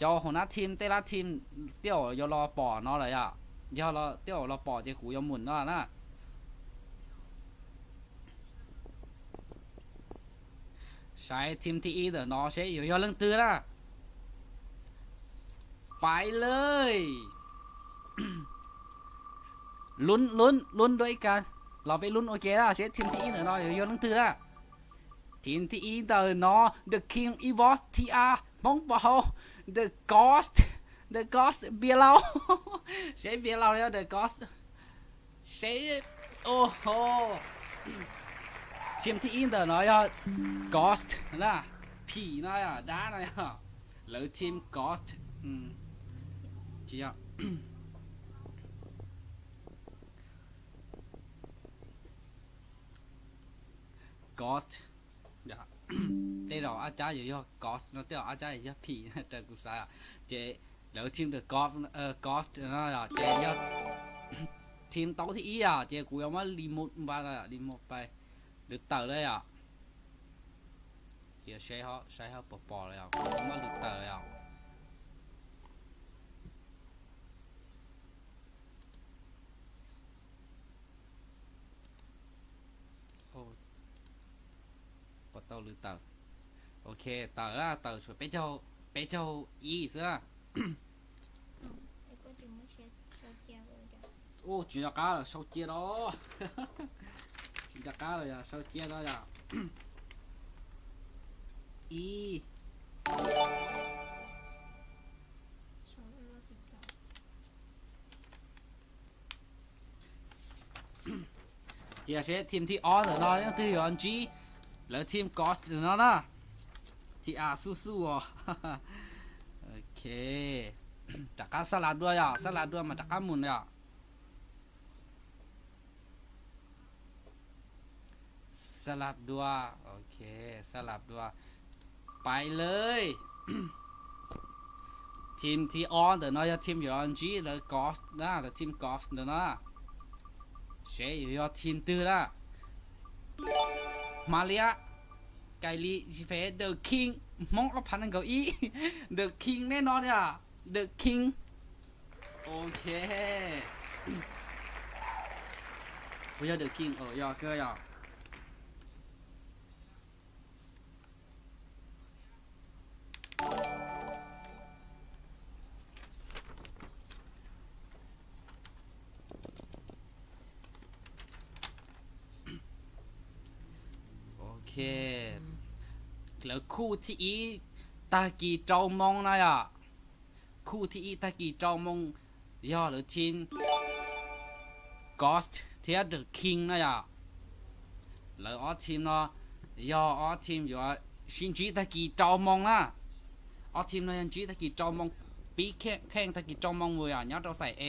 ၸວ ຫົວໜ້າທີມແຕ່ລະທີມ ຕຽວ ຢໍລໍປໍເນາະລະຢະ ຢໍລໍ ຕຽວ ລໍປໍເຈກູ ຢໍໝູນເນາະນະ. ໃຊ້ທີມທີອີເດີເນາະ ເຊ ຢໍເລື່ອງຕື່ນນະ ໄປເລີຍ ລຸ້ນ ລຸ້ນ ລຸ້ນດ້ວຍກັນ ເຮົາໄປລຸ້ນ ໂອເຄລະ ເຊ ທີມທີອີເດີເນາະ ຢໍເລື່ອງຕື່ນນະ. ທີມທີອີເດີເນາະ The King Evos ທີອາ ມົງປະເຮົາ The Ghost The Ghost ເບຍລາວ ເຊ ເບຍລາວເລີຍ The Ghost ເຊ ໂອ້ໂຫ ທີມທີອີເດີເນາະ Ghost ນະ ຜີເນາະ ດານະ ເລີຍທີມ Ghost ອືມ ເຈຍ Ghost ເດ ເຕດອກອາຈານຢູ່ Ghost ເນາະ ເຕດອກອາຈານຢູ່ ຜີ ແຕ່ກູຊາ ເຈ ແລ້ວທີມ The Ghost ເອີ Ghost ເນາະ ເຈ ທີມໂຕທີ່ອີອະ ເຈ ກູເອົາມາ remove ບາດ remove ໄປ ຫຼືເຕີເລີຍອະ ເຈ ໃຊ້ເຮົາ ໃຊ້ເຮົາປໍໆເລີຍອະ ກູເອົາມາ ຫຼືເຕີເລີຍອະ. ໂອ້ ບໍ່ເຕົາຫຼືເຕີ ໂອເຄ ເຕີລະ ເຕີຊ່ວຍເປເຈົ້າ ເປເຈົ້າອີຊະ ອືມ ເອີ ກໍຈະມາເຊັດເຊົາເຈຍເລີຍຈ້ະ ໂອ້ ຈິນຕະການເຊົາເຈຍເນາະ ຈິນຕະການເລີຍອະ ເຊົາເຈຍເນາະ ອີ ເຈຍເຊ ທີມທີ່ອອນເນາະ ຍັງຖືຢູ່ອັນຈີ ແລ້ວທີມກອສເນາະນະ ທີ່ອາສູ້ໆ ໂອເຄ ຕະກາສະຫຼັບດ້ວຍອະ ສະຫຼັບດ້ວຍ ມາຕະກາໝູນອະ ສະຫຼັບດ້ວຍ ໂອເຄ ສະຫຼັບດ້ວຍ ໄປເລີຍ ທີມທີ່ອອນເດີເນາະ ຢ່າທີມຢູ່ອັນຈີ ແລ້ວກອສນະ ແລ້ວທີມກອສເດີເນາະ ເຊ ຢູ່ ຢູ່ທີມຕື່ນນະ ມາເລຍ ໄກລີ ຊິເຟ ເດີຄິງ ມອງອອກພັນເກົ້າອີ ເດີຄິງແນ່ນອນເດ ເດີຄິງ ໂອເຄ ໂອ້ຍ ເດີຄິງ ເອີ ຢອກ ເກີ ຢອກ. ໂ ເຄ ແລ້ວຄູ່ທີອີຕາກີເຈົ້າມອງນະຢາ ຄູ່ທີອີຕາກີເຈົ້າມອງ ຢໍ ຫຼືທີມ Ghost Theater King ນະຢາ ແລ້ວອອດທີມເນາະ ຢໍ ອອດທີມຢູ່ ຊິນຈີຕາກີເຈົ້າມອງນະ ອອດທີມນະ ຊິນຈີຕາກີເຈົ້າມອງ ປີແຂ່ງ ແຂ່ງຕາກີເຈົ້າມອງເວີຍ ຍອດເອົາໃສ່ແອ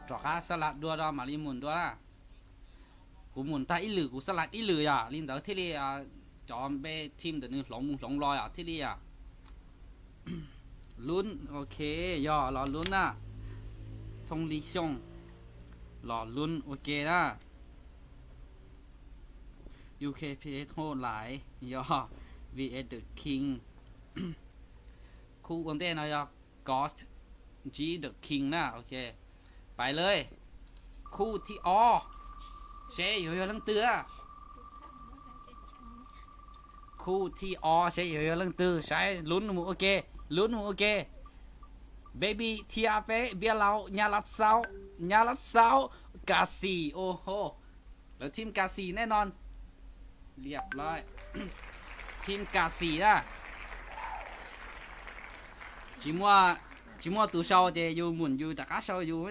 ຈອກາສະຫຼັດດ້ວຍດອກ ມາລີໝຸນດ້ວຍລະ ກູໝຸນຕາອີ່ຫຼີ ກູສະຫຼັດອີ່ຫຼີອະ ລິນເດີທີ່ລີອະ ຈອມເບທີມເດີໜຶ່ງຫຼອງມຸງຫຼອງລອຍອະ ທີ່ລີອະ ລຸ້ນ ໂອເຄ ຢໍ ລໍລຸ້ນນະ ທົງລີຊົງ ລໍລຸ້ນ ໂອເຄນະ ຢູເຄພີເອັສໂຫດຫຼາຍ ຢໍ ວີເອັສເດີຄິງ ຄູ່ອອນເດນະ ຢໍ Ghost G The King ນະ ໂອເຄ ໄປເລີຍ ຄູ່ທີອໍ ເຊໂຍໂຍເລິງຕື້ ຄູ່ທີອໍ ເຊໂຍໂຍເລິງຕື້ ໃຊ້ລຸ້ນໝູ່ ໂອເຄ ລຸ້ນໝູ່ ໂອເຄ ເບບີ ທີອາເປ ເບຍເລົາ ຍາລັດເຊົາ ຍາລັດເຊົາ ກາຊີ ໂອ້ໂຫ ແລ້ວທີມກາຊີແນ່ນອນ ລຽບຮ້ອຍ ທີມກາຊີນະ ຈິມົວ ຈິມົວຕູເຊົາເຈ ຢູ່ໝຸນຢູ່ຕະກາເຊົາຢູ່ ກາ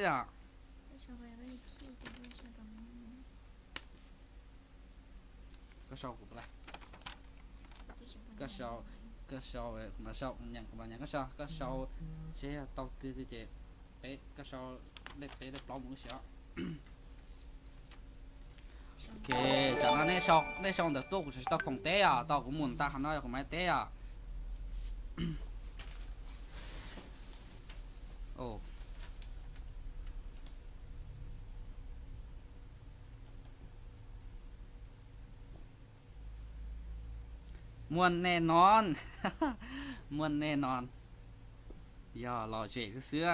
ເຊົາ ກາເຊົາ ກາເຊົາ ມາເຊົາ ຫຍັງ ມາຫຍັງ ກາເຊົາ ກາເຊົາ ເຊ ເຕົາ ຕີ ເຈ ເປ ກາເຊົາ ເລັກ ເປ ເລັກ ປອມ ໝູ ເຊ ໂອເຄ ຈາກນັ້ນໃນຊ່ອງ ໃນຊ່ອງເດີໂຕ ກູຈະຕ້ອງຂອງເຕະອະ ຕໍ່ກູໝຸນຕາຂະນ້ອຍຂອງໄມ້ເຕະອະ ໂອ້ ມ່ວນແນ່ນອນ ມ່ວນແນ່ນອນ ຢ່າຫຼໍ່ເຈກເຊື່ອ.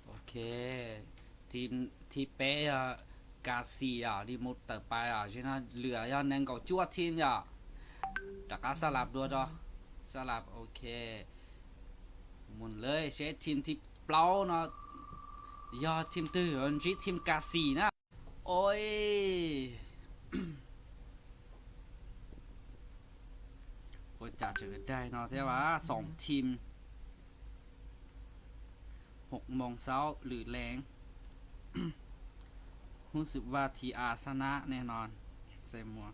ໂອເຄ ທີມທີ່ເປະ ກາຊີ ລີມູດເຕີໄປ ຊິນະ ເຫຼືອ ໜຶ່ງເກົ້າ ຈວດທີມ ຕະກາສະຫຼັບດ້ວຍ ສະຫຼັບ ໂອເຄ ໝູນເລີຍ ເຊ ທີມທີ່ເປົ່າເນາະ ຍອດທີມຕື່ ຈີ ທີມກາຊີນະ. ໂອ້ຍ ໂອຈາຈະໄດ້ເນາະ ແຕ່ວ່າສອງທີມ ຫົກໂມງເຊົ້າ ຫຼື ແລງ ຮູ້ສຶກວ່າ ທີອາ ຊະນະແນ່ນອນ ໃສ່ໝວກ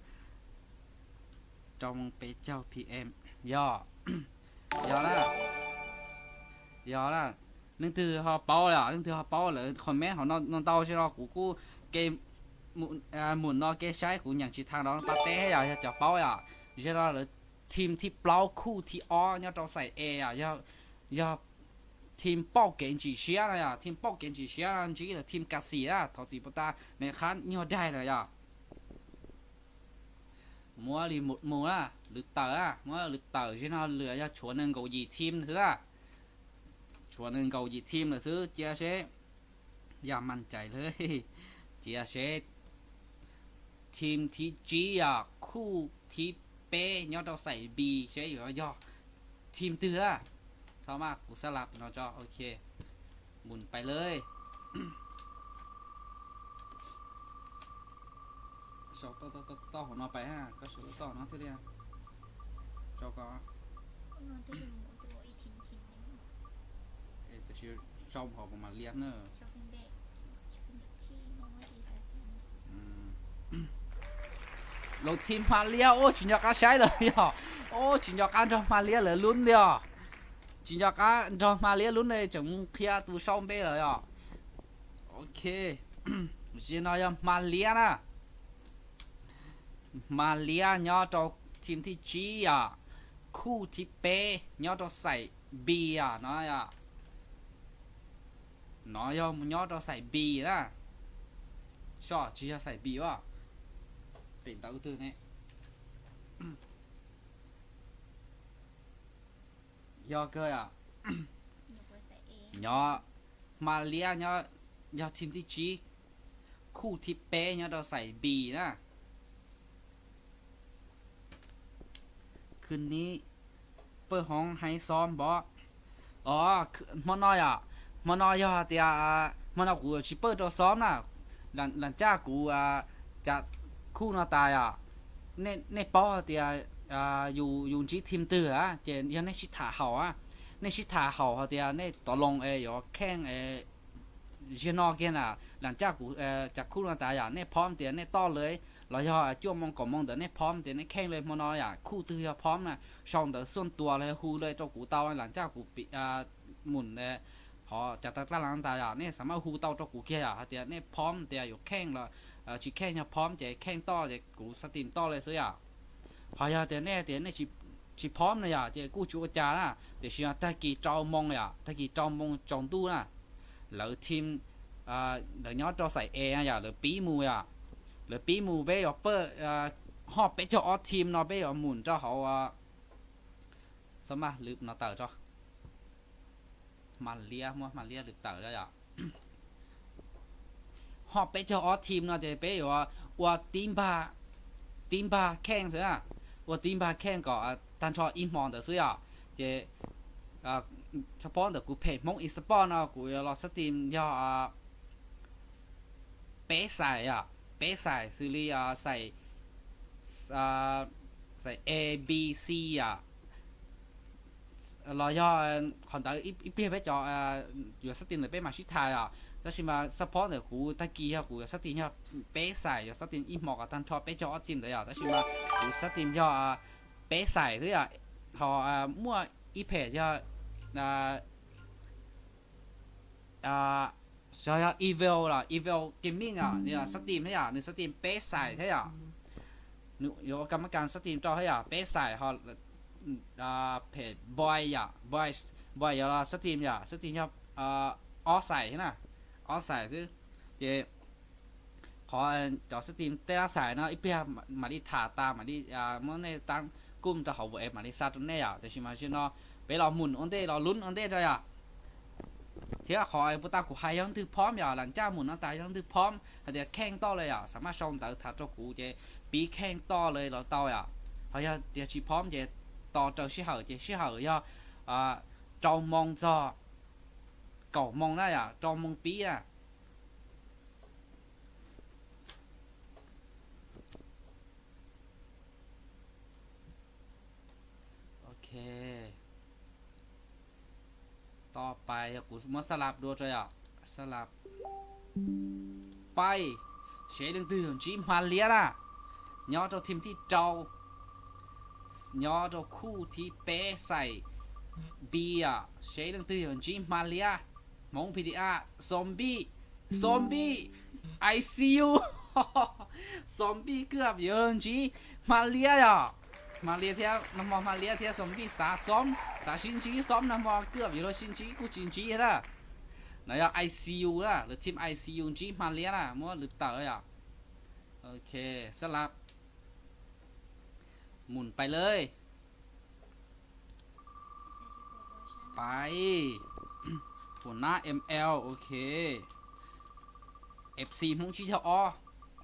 ເຈົ້າມອງເປເຈົ້າ ພີເອັມ ຫຍໍ້ ຫຍໍ້ລະ ຫຍໍ້ລະ ໜຶ່ງຖືເຮົາເປົ່າແລ້ວ ໜຶ່ງຖືເຮົາເປົ່າແລ້ວ ຄອມເມັນເຮົານອນ ນອນເຕົາຊິເນາະ ກູກູເກມ ໝູນເນາະ ເກໃຊ້ກູຫຍັງຊິທາງເນາະ ປາເຕ້ໃຫ້ຢາ ຈະເປົ່າຢາ ຊິເນາະ ທີມທີ່ເປົ່າ ຄູ່ທີ່ອໍ ຍອດເອົາໃສ່ແອ ຢາ ຢາ ທີມເປົ່າເກນຈີເຊຍນະ ທີມເປົ່າເກນຈີເຊຍນະ ຈີ ແລະ ທີມກາເຊຍ ເທົ່າຊິບໍ່ຕາ ໃນຄັນ ຍອດໄດ້ລະຢາ ມົວລີໝົດໝູ່ລະ ຫຼືເຕີລະ ມົວລືເຕີຊິນະ ເຫຼືອຢາ ຊວນໜຶ່ງເກົາຢີທີມຊື່ລະ ຊວນໜຶ່ງເກົາຢີທີມລະຊື່ ເຈຍເຊ ຢ່າໝັ້ນໃຈເລີຍ ເຈຍເຊ ທີມທີຈີ ອາ ຄູ່ທີເປ ຍອດເອົາໃສ່ບີ ເຊ ຢູ່ ຍອດ ທີມເຕືອ ເຂົ້າມາ ກູສະຫຼັບເນາະເຈົ້າ ໂອເຄ ໝູນໄປເລີຍ ຊອກຕໍ່ ຕໍ່ ຕໍ່ ຕໍ່ ຫົວເນາະ ໄປຫາ ກໍຊອກຕໍ່ເນາະ ເທື່ອດຽວ ຊອກກໍ ເອີ ແຕ່ຊິຊອກເຂົາບໍ່ມາລຽນເນີ ອືມ ລົງທີມມາລຽ ໂອ້ ຈິນຍອກກາໃຊ້ເລີຍ ໂອ້ ຈິນຍອກກາດອກມາລຽເລີຍ ລຸ້ນເດ ຈິນຍອກກາດອກມາລຽ ລຸ້ນເລີຍ ຈະເຄຍຕູຊ່ອງເປ້ເລີຍ ໂອເຄ ຈິນຍອກມາລຽນະ ມາເລຍຍອດ ທີມທີຈີອ່ະ ຄູ່ທີເປ ຍໍໂຕໃສ່ບີອ່ະເນາະ ເນາະ ຍໍໂຕໃສ່ບີນະ ຊໍຈີໃສ່ບີວ່າ ເປັນຕາອຸຕື່ເນ ຍໍເກີຍອ່ະ ຍໍມາເລຍ ຍໍ ຍໍທີມທີຈີ ຄູ່ທີເປ ຍໍໂຕໃສ່ບີນະ. ຄືນນີ້ເປີດຫ້ອງໃຫ້ຊ້ອມບໍ? ອໍ ມື້ນ້ອຍອະ ມື້ນ້ອຍຢໍ່ຕຽ ມື້ນ້ອຍກູຊິເປີດໂຕຊ້ອມນະ ຫຼັງ ຫຼັງຈາກກູອາ ຈະຄູ່ນອຕາຍອະ ເນ ເນປອຕຽ ອາ ຢູ່ ຢູ່ຈີທີມຕື່ອະ ເຈ ຍັງເນຊິຖາເຮົາອະ ເນຊິຖາເຮົາເຮົາຕຽ ເນຕອນລົງເອ ຢໍ່ແຂ່ງເອ ເຈນອກເກນອະ ຫຼັງຈາກກູ ເອີ ຈາກຄູ່ນອຕາຍອະ ເນພ້ອມຕຽ ເນຕໍ່ເລີຍ ລະຢອ ອາ ຈວບໂມງກອງໂມງເດີ ເນພ້ອມຕຽ ເນແຂ່ງເລີຍ ມໍນໍຍາ ຄູ່ຕື່ຢໍ່ພ້ອມນະ ຊ່ອງເດີສ່ວນຕົວເລີຍ ຮູ້ເລີຍໂຕກູເຕົາ ຫຼັງຈາກກູປິ ອາ ໝູນເອີ ຂໍຈາກຕາຕາຫຼັງຕາຍອະ ເນສາມາດຮູ້ເຕົາໂຕກູເກຍອະ ຕຽ ເນພ້ອມຕຽ ຢູ່ແຂ່ງລະ ເອີ ຊິແຂ່ງຢໍ່ພ້ອມຕຽ ແຂ່ງຕໍ່ຕຽ ກູສະຕຣີມຕໍ່ເລີຍຊືອຍອະ ພະຍາຕຽ ເນຕຽ ເນຊິ ຊິພ້ອມນະຢາ ຕຽ ກູຈູອາຈານນະ ຕຽ ຊິຕາກີເກົ້າໂມງຢາ ຕາກີເກົ້າໂມງຈອງຕູ້ນະ ເລີຍທີມ ອາ ເລີຍຍໍໂຕໃສ່ເອນະຢາ ເລີຍປີ້ໝູຢາ ເລີຍປີ້ໝູເບຢໍ່ເປີດ ອາ ຮອບເປຈອອດທີມເນາະ ເບຢໍ່ໝູນເຈົ້າເຮົາ ອາ ສະມາລືບເນາະເຕີເຈົ້າ ມາເລຍ ມາເລຍລືບເຕີແລ້ວຢາ ຮອບເປຈອອດທີມເນາະ ເຈເປຢູ່ວ່າ ອວດທີມບາ ທີມບາແຂ່ງຊືອ ອວດທີມບາແຂ່ງກໍ ອາ ຕັນຊອອີມອນເຕີຊືອ ເຈ ອາ ສະປອນເຕີກູເພຈມົ້ງອີສະປອນເນາະ ກູລອສະຕຣີມຢໍ່ ອາ ເປໃສ່ອະ ເປໃສ່ ຊີຣີ ອາ ໃສ່ ອາ ໃສ່ເອບີຊີອະ ລະຢອ ຂອງຕາອີ ອີເປໄປຈອ ອາ ຢູ່ສະຕຣີມເດີເປມາຊິທາຍອະ ແລ້ວຊິມາສະພອດເດີ ກູຕາກີອະ ກູສະຕຣີມເປໃສ່ ຢູ່ສະຕຣີມອີໝອກກັບຕັນທອດເປຈອອດຈິມເດີອະ ແລ້ວຊິມາ ກູສະຕຣີມຢໍ່ ອາ ເປໃສ່ເດີອະ ເຮົາ ອາ ມົ້ວອີເພຈຢໍ່ ອາ ອາ ຊາຍອາ ອີເວລລະ ອີເວລເກມມິ້ງອະ ນີ້ລະສະຕຣີມໃຫ້ອະ ນີ້ສະຕຣີມເປໃສ່ໃຫ້ອະ ໂຍກກຳມະການສະຕຣີມເຈົ້າໃຫ້ອະ ເປໃສ່ເຮົາ ອາ ເພຈບອຍອະ ບອຍ ບອຍລະສະຕຣີມອະ ສະຕຣີມອອສໃສ່ຫັ້ນນະ ອອສໃສ່ຊື່ ເຈ ຂໍເຈົ້າສະຕຣີມແຕ່ລະສາຍເນາະ ອີເປມາດິຖາຕາມາດິ ອາ ເມື່ອໃນຕັ້ງ ກຸ່ມຕະເຂົາເອມາລິຊາຕົນແນ່ອະ ແຕ່ຊິມາຊິເນາະ ໄປລໍໝູນອົນເດ ລໍລຸ້ນອົນເດເຈົ້າອະ ເທື່ອຂໍໄອ້ປຸຕາກູໄຮຍັງຖືກພ້ອມອະ ຫຼັງຈາກໝູນອັນຕາຍັງຖືກພ້ອມ ຫາດຽແຂ່ງຕໍ່ເລີຍອະ ສາມາດຊ່ອງເຕີຖາໂຕກູເຈ ປີແຂ່ງຕໍ່ເລີຍລໍເຕົາອະ ເຮົາຢາກດຽຊິພ້ອມເຈ ຕໍ່ເຈົ້າຊິເຮົາເຈຊິເຮົາຍອ ອາ ເຈົ້າມອງຈອ ເກົ້າໂມງໄດ້ອະ ເກົ້າໂມງປີອະ. ໂອເຄ ຕໍ່ໄປ ກູມາສະຫຼັບດູເຈົ້າ ສະຫຼັບ ໄປ ເຊໜຶ່ງຕື່ ຈີມາເລຍນະ ຍໍໂຕທີມທີເຈົ້າ ຍໍໂຕຄູ່ທີເປໃສ່ ເບຍ ເຊໜຶ່ງຕື້ ຈີມາເລຍ ມົງພີດີອາ ຊອມບີ ຊອມບີ ໄອຊີຢູ ຊອມບີ ເກືອບຢູ່ ຈີມາເລຍ ມາເລຍທຽວ ນຳມອງມາເລຍທຽວ ຊອມບີ ສາ ຊອມ ສາ ຊິນຈີ ຊອມ ນຳມອງ ເກືອບຢູ່ ຊິນຈີ ກູ ຊິນຈີ ນະ ນາຍອກ ໄອຊີຢູ ນະ ຫຼື ທີມ ໄອຊີຢູ ຈີມາເລຍ ນະ ມົວລືມເຕີ ໂອເຄ ສະຫຼັບ ໝູນໄປເລີຍ ໄປ ຫົວໜ້າ ເອັມແອວ ໂອເຄ ເອັບຊີ ມົງຈີທອ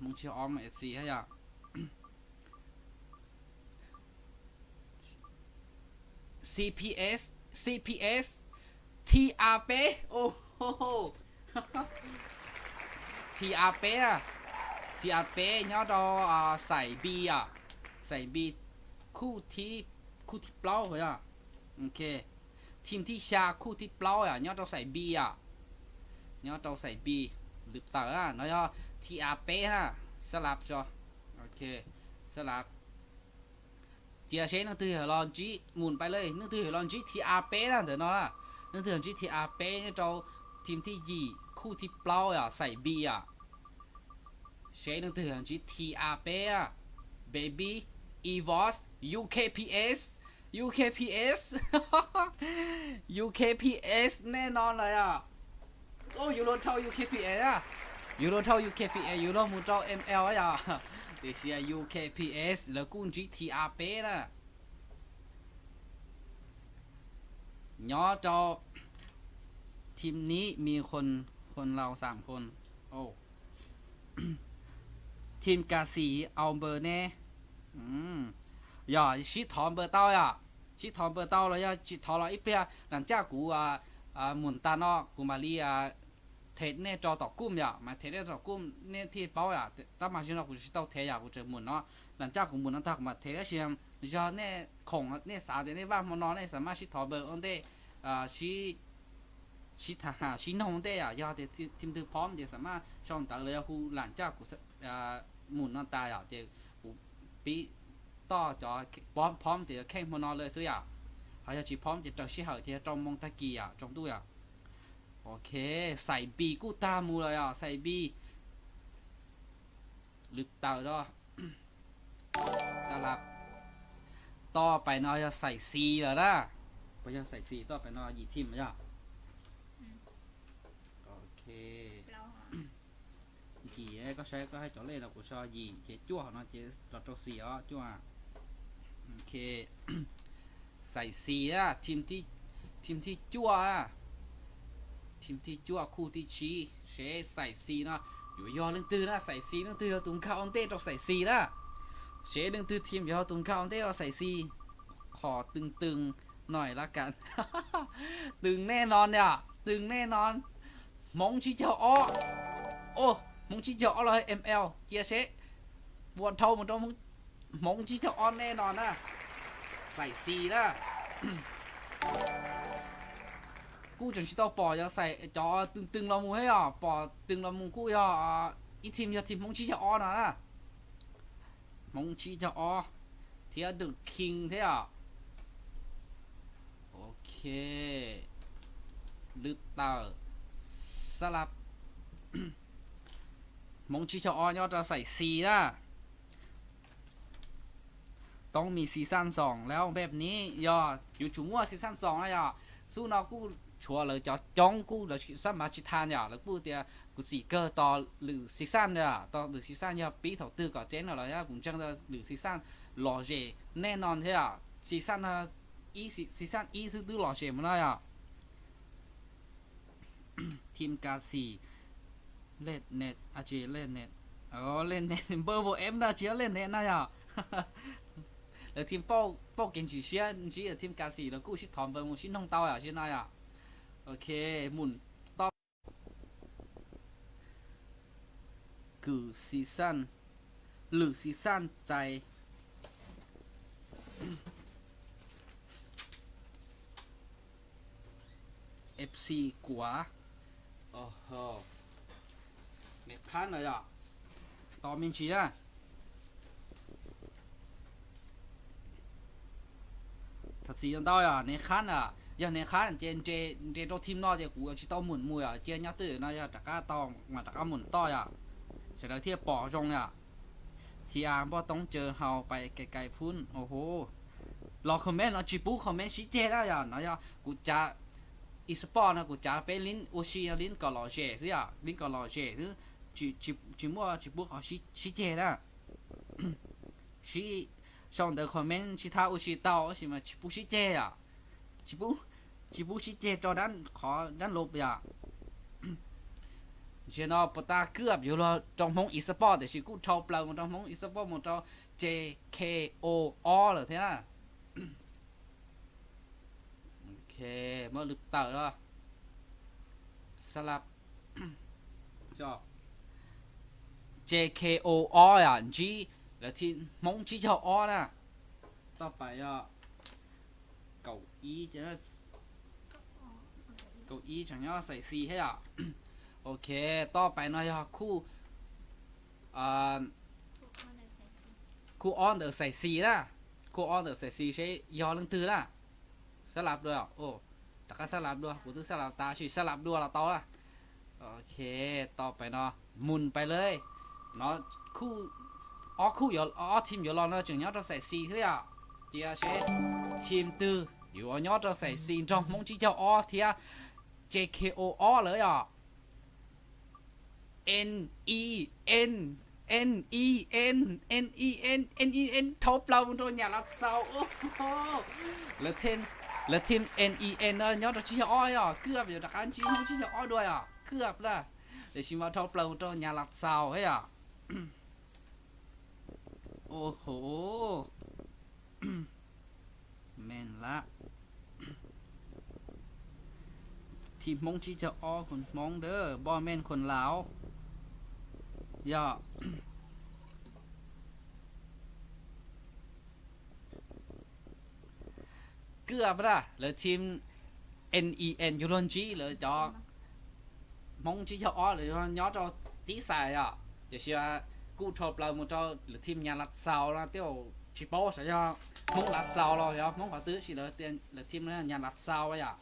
ມົງຈີທອ ເອັບຊີ ໃຫ້ຢາ ຊີພີເອັສ ຊີພີເອັສ ທີອາເປ ໂອ້ໂຫ ທີອາເປ ທີອາເປ ຍອດ ອາ ໃສ່ບີ ອາ ໃສ່ບີ ຄູ່ທີ ຄູ່ທີເປົ່າ ໂອເຄ ທີມທີຊາ ຄູ່ທີເປົ່າ ອາ ຍອດ ເອົາໃສ່ບີ ອາ ຍອດ ເອົາໃສ່ບີ ຫຼື ເຕີ ອາ ນະ ທີອາເປ ນະ ສະຫຼັບ ໂອເຄ ສະຫຼັບ ເຈຍເຊ ໜຶ່ງຕື້ ລອນຈີ ໝູນໄປເລີຍ ໜຶ່ງຕື້ ລອນຈີ ທີອາເປ ນະ ເດີ ນະ ໜຶ່ງຕື້ ຈີ ທີອາເປ ເຈົ້າ ທີມທີຈີ ຄູ່ທີເປົ່າ ອາ ໃສ່ບີ ອາ ເຊ ໜຶ່ງຕື້ ຈີ ທີອາເປ ອາ ເບບີ EVOS UKPS UKPS UKPS ແນ່ນອນເລີຍອະ. ໂອ້ ຢູໂຣເທົ່າ UKPS ອະ ຢູໂຣເທົ່າ UKPS ຢູໂຣໝູ່ເຈົ້າ ML ອະ ເດເຊຍ UKPS ແລ້ວກູນ GTR ເປນະ. ຍໍເຈົ້າ ທີມນີ້ມີຄົນ ຄົນລາວສາມຄົນ. ໂອ້ ທີມກາສີເອົາເບີແນ່. ອືມ ຢາ ຊິຖອນເບີເຕົ້າຢາ ຊິຖອນເບີເຕົ້າລະຢາ ຊິຖອນລະອີກເທື່ອ. ຫຼັງຈາກກູ ອາ ອາ ໝູນຕານອກ ກູມາລີ ອາ ເທຣດແນ່ຈໍຕໍ່ກຸ້ມຢາ ມາເທຣດແນ່ຈໍຕໍ່ກຸ້ມແນ່ທີ່ເປົ້າຢາ ຕາມມາຊິເນາະ ກູຊິເຕົ້າເທຣດຢາ ກູຈະໝູນເນາະ. ຫຼັງຈາກກູໝູນນຳທາງ ກູມາເທຣດແລ້ວຊິ ຢາແນ່ຂອງແນ່ສາ ແນ່ວ່າມະນອນ ແນ່ສາມາດຊິຖອນເບີອອນເດ ອາ ຊິ ຊິຖາມຫາຊິນອນເດອະ ຢາ ທີ່ ທີ່ ທີ່ຖືກພ້ອມ ທີ່ສາມາດຊ່ອງເຕີເລີຍ ຄູ ຫຼັງຈາກກູ ອາ ໝູນນອນຕາຍອະ ທີ່ກູປິຕໍ່ຈໍ ພ້ອມ ພ້ອມທີ່ຈະແຂ່ງມະນອນເລີຍຊື່ຢາ ເຮົາຢາກຊິພ້ອມທີ່ຈະເຈົ້າຊິເຮົາ ທີ່ຈອງມອງຕາກີອະ ຈອງຕູ້ອະ. ໂອເຄ ໃສ່ບີກູຕາໝູ່ເລີຍອະ ໃສ່ບີ ລຶກເຕີເນາະ. ສະຫຼັບ ຕໍ່ໄປເນາະ ຢາກໃສ່ຊີແລ້ວນະ ບໍ່ຢາກໃສ່ຊີ ຕໍ່ໄປເນາະ ຢີຖິ້ມເນາະ. ອືມ ໂອເຄ ເປົ່າຫາ ຢີແລ້ວກໍໃຊ້ ກໍໃຫ້ເຈົ້າເລດເນາະ ກູຊອຍຢີເຈຈົວເນາະ ເຈລະໂຕສີເນາະ ຈົວ. ໂອເຄ ໃສ່ຊີອະ ທີມທີ່ ທີມທີ່ຈົວອະ ທີມທີ່ຈົວຄູ່ທີ່ຊີ ເຊ ໃສ່ຊີເນາະ. ຢູ່ຍໍເລື່ອງຕື່ນນະ ໃສ່ຊີເລື່ອງຕື່ນ ເຮົາຕຸງຄາອອນເຕຕ້ອງໃສ່ຊີນະ ເຊ ເລື່ອງຕື່ນທີມ ເຮົາຕຸງຄາອອນເຕຕ້ອງໃສ່ຊີ. ຂໍຕຶງໆໜ້ອຍລະກັນ ຕຶງແນ່ນອນເດ ຕຶງແນ່ນອນ. ມົງຊິເຈົ້າອໍ ໂອ້ ມົງຊິເຈົ້າອໍລະ ML ເຈຍເຊ ບວນເທົ່າໝົດ ມົງ ມົງຊິເຈົ້າອໍແນ່ນອນນະ ໃສ່ຊີນະ. ກູຈັ່ງຊິຕໍ່ປໍ ຢາກໃສ່ຈໍຕຶງໆລະໝູ່ໃຫ້ອະ ປໍຕຶງລະໝູກູຢາ ອີທີມຢາທີມມົງຊິເຈົ້າອໍນະ ມົງຊິເຈົ້າອໍ ເທຍເດີຄິງເທຍ. ໂອເຄ ລຶດເຕີ ສະຫຼັບ ມົງຊິເຈົ້າອໍ ຍອດຈະໃສ່ຊີນະ. ຕ້ອງມີຊີຊັນສອງແລ້ວແບບນີ້ ຢາ ຢູທູມົວຊີຊັນສອງອະ ຢາ ສູ້ນອກກູຊົວເລີຍ ຈອດຈ້ອງກູ ແລ້ວສາມາດຊິທານ ຢາ ແລ້ວກູເຕຍ ກູຊິເກີຕໍ່ຫຼືຊີຊັນ ຢາ ຕໍ່ຫຼືຊີຊັນ ຢາ ປີເທົ່າຕື້ກໍເຈັນແລ້ວ ຢາ ກູຈັ່ງຫຼືຊີຊັນ ລໍເຈ ແນ່ນອນແທ້ ຊີຊັນ ອີຊີ ຊີຊັນອີຊື່ຕື້ລໍເຈໝົດແລ້ວ ຢາ. ທີມກາສີ ເລດເນັດ ອາເຈ ເລດເນັດ ໂອ້ ເລດເນັດ ເບີໂບເອັມນະ ເຈຍເລດເນັດນະຢາ ແລ້ວທີມເປົ້າ ເປົ້າເກັນຊິເຊຍ ຈີ ທີມກາສີ ແລ້ວກູຊິຖອນເບີໝູຊິນ້ອງເຕົ້າຢາ ຊິນະຢາ. ໂອເຄ ໝູນຕໍ່ ຄືຊີຊັນ ຫຼືຊີຊັນໃຈ ເອັບຊີ ກົວ ໂອ້ໂຫ ເນຄັນເນາະ ຕໍ່ມິນຊີນະ ທັດຊີນເຕົ້າ ເນຄັນ ຢາ ເນຄັນ ເຈນເຈ ເຈໂຕທີມເນາະ ເຈ ກູຊິໂຕໝູນໝູຍ ເຈຍະຍາຕື່ນະ ຢາ ຕະກາຕໍ່ ມາຕະກາໝູນຕໍ່ ຢາ ສະເໜີທີ່ປໍຊົງ ຢາ ທີອາ ບໍ່ຕ້ອງເຈີເຮົາ ໄປໄກໆພຸ້ນ ໂອ້ໂຫ ລໍຄອມເມັນເນາະ ຈິປູຄອມເມັນຊີ້ແຈງແລ້ວ ຢາ ນະ ຢາ ກູຈະ ອີສະປອດນະ ກູຈະເປັນລິ້ນອູຊີນະ ລິ້ນກໍລໍເຈ ຊິຢາ ລິ້ນກໍລໍເຈ ຊິ ຊິ ຊິມົວ ຈິປູເຂົາຊີ້ ຊີ້ແຈງນະ ຊິ ຊ່ອງເດີຄອມເມັນ ຊິຖ້າອູຊີເຕົາ ຊິມາ ຈິປູຊີ້ແຈງ ຢາ ຈິປູ ຈິປູຊີ້ແຈງ ຈອດານ ຂໍດ້ານລົບ ຢາ ເຊນອລ ປະຕາເກືອບຢູ່ລະ ຈອງມົງອີສະປອດ ແຕ່ຊິກູເທົາເປົ່າ ມາຈອງມົງອີສະປອດ ມາເທົາ ເຈ ເຄ ໂອ ອໍ ເລີຍເທນະ. ໂອເຄ ມາລຶບເຕີລະ ສະຫຼັບ ຈອກ ເຈ ເຄ ໂອ ອໍ ອະ ຈີ ແລ້ວທີ່ມົງຈີເຈົ້າອໍນະ ຕໍ່ໄປອະ ເກົ້າອີຈະ ເກົ້າອີຈັ່ງຍອດໃສ່ສີ່ໃຫ້ອະ. ໂອເຄ ຕໍ່ໄປເນາະ ຍອດຄູ່ ອ່າ ຄູ່ອອນເດີໃສ່ສີ່ນະ ຄູ່ອອນເດີໃສ່ສີ່ໃຊ້ຍອດເລື່ອງຕື່ນນະ. ສະຫຼັບດ້ວຍ ໂອ້ ຕະກະສະຫຼັບດ້ວຍ ກູຕ້ອງສະຫຼັບຕາຊິສະຫຼັບດ້ວຍລະຕໍ່ລະ. ໂອເຄ ຕໍ່ໄປເນາະ ໝູນໄປເລີຍເນາະ ຄູ່ អស់គូ អស់ធីມ យល់ឡອນເນີ ຈຶ່ງ nhớ rau sảy xì ເທື່ອ chia sẻ ທີມ tư ຢູ່ nhớ rau sảy xì ເນາະ Hmong ເຈົ້າ អອ ເທື່ອ JKO ອອ ເລີຍ NEN NEN NEN NEN ເທົາເປົ່າ ມັນໂຕ Nhà Lạt Sâu ໂອ້ໂຫ ແລະ ທີມ ແລະ ທີມ NEN ເນາະ nhớ rau ເຈົ້າ ອອ ເກືອບຢູ່ ຕະການຈີນ Hmong ເຈົ້າ ອອ ດ້ວຍ ເກືອບລະ ແຕ່ຊິມາເທົາເປົ່າ ມັນໂຕ Nhà Lạt Sâu ເຮີ້ຍ ໂອ້ໂຫ ແມ່ນລະ ທີມ Hmong ທີ່ຈະອອກ ຄົນ Hmong ເດີ ບໍ່ແມ່ນຄົນລາວ ຢ່າ ເກືອບລະ ແລ້ວທີມ NEN ຢູ່ Lonji ເລີຍຈອ Hmong ທີ່ຈະອອກ ເລີຍຍອດເອົາຕິສາຍອະ ຢ່າເຊື່ອ ກູເທົ່າເປົ່າ ໝູ່ເຈົ້າ ຫຼື ທີມ Nhà Lạt Sâu ລະ ຕຽວ ຊິໂປ້ສະຍອ Hmong Lạt Sâu ລະຍອ Hmong ເຂົາຕື້ຊິເລີຍ ແລະ ທີມ Nhà Lạt Sâu ອະ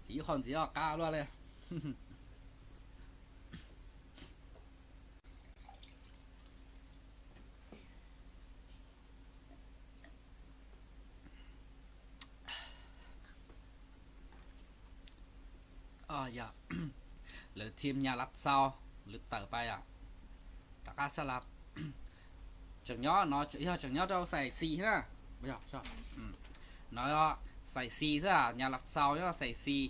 ຜີຂອນຊິອອກກາລວດເລີຍ. ອາ ຢ່າ ຫຼື ທີມ Nhà Lạt Sâu ຫຼື ເຕີໄປອະ ຕະກາສະຫຼັບ ຈັກຍໍເນາະ ຢ່າ ຈັກຍໍເຈົ້າໃສ່ສີ່ນະ ບໍ່ຢາກຊອບ ອືມ ເນາະ ໃສ່ສີ່ຊະ Nhà Lạt Sâu ເນາະ ໃສ່ສີ່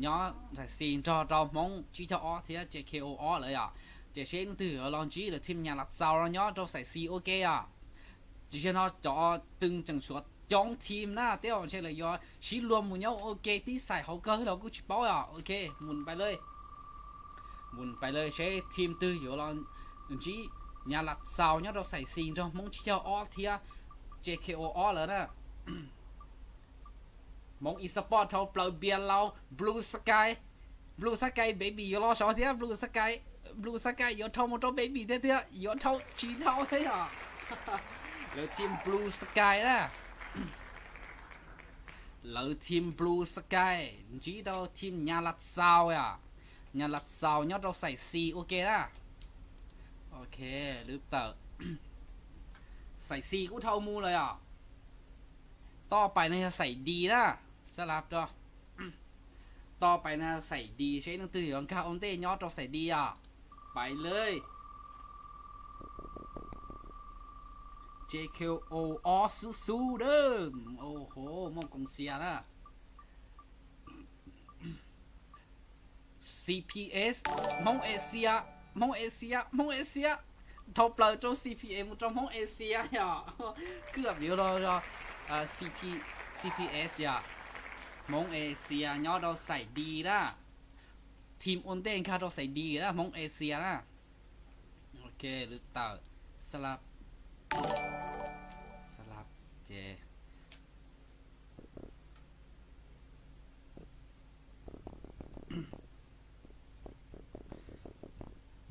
ຍໍໃສ່ສີ່ ເຈົ້າ ເຈົ້າ Hmong ຈີເຈົ້າ ອອ ເທຍ JKO ອອ ເລີຍອະ ຈະເຊັນຕື່ ລອງຈີ ຫຼື ທີມ Nhà Lạt Sâu ເນາະ ເຈົ້າໃສ່ສີ່ ໂອເຄອະ ຈະເຊັນເນາະ ຈອຕຶງຈັ່ງສວດ ຈອງທີມນະ ເຕ້ວເຊັນເລີຍ ຊິລວມໝູ່ເຍົາ ໂອເຄ ຕິໃສ່ເຮົາເກີ ເຮົາກູຊິເປົາອະ ໂອເຄ ໝູນໄປເລີຍ ໝູນໄປເລີຍ ເຊັນທີມຕື່ ລອງຈີ Nhà Lạt Sâu ເນາະ ເຈົ້າໃສ່ສີ່ ເຈົ້າ Hmong ຈີເຈົ້າ ອອ ເທຍ JKO ອອ ເລີຍນະ Hmong Esport ເທົ່າເປົ່າ ເບຍລາວ Blue Sky Blue Sky Baby ຢູ່ລໍຊອເທຍ Blue Sky Blue Sky ຢູ່ເທົ່າ Motor Baby ເທຍ ຢູ່ເທົ່າ ຈີເທົ່າເທຍ ແລ້ວທີມ Blue Sky ນະ ແລ້ວທີມ Blue Sky ຈີເທົ່າທີມ Nhà Lạt Sâu ອະ Nhà Lạt Sâu ເນາະ ເຈົ້າໃສ່ສີ່ ໂອເຄນະ ໂອເຄ ລືມເຕີ ໃສ່ສີ່ ກູເທົ່າໝູ່ເລີຍອະ ຕໍ່ໄປນະ ໃສ່ດີນະ ສະຫຼັບເດີ ຕໍ່ໄປນະ ໃສ່ດີ ເຊັນໜຶ່ງຕື່ ກາໂອນເຕ ຍອດເຈົ້າໃສ່ດີອະ ໄປເລີຍ JKO ອອ ສູ້ໆເດີ ໂອ້ໂຫ ມອບກອງເຊຍນະ CPS ຫ້ອງເອເຊຍ ຫ້ອງເອເຊຍ ຫ້ອງເອເຊຍ ເທົ່າເປົ່າ ເຈົ້າ CPS ເຈົ້າ ຫ້ອງເອເຊຍ ເກືອບຢູ່ ເນາະ ເນາະ ເອີ CP CPS ຍາ ຫ້ອງເອເຊຍ ຍອດເຈົ້າໃສ່ດີນະ ທີມໂອນເຕນ ຂ້າເຈົ້າໃສ່ດີນະ ຫ້ອງເອເຊຍນະ ໂອເຄ ລືມເຕີ ສະຫຼັບ ສະຫຼັບ ເຈ